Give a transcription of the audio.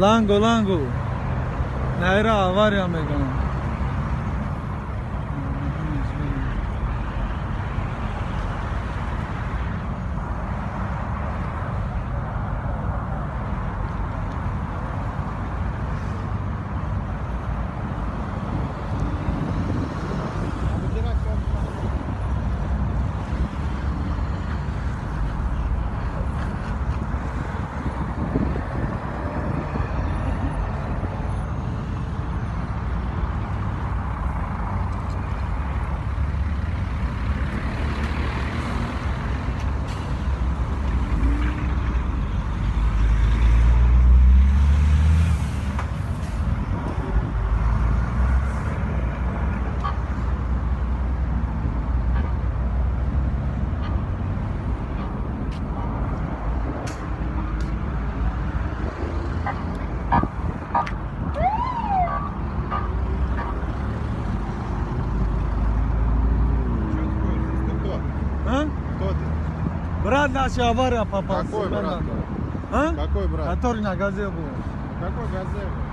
Лангу, лангу. Найра авария меган. Брат наш авария попал. Какой брат? А? Какой брат? Который на газе был. Какой газе?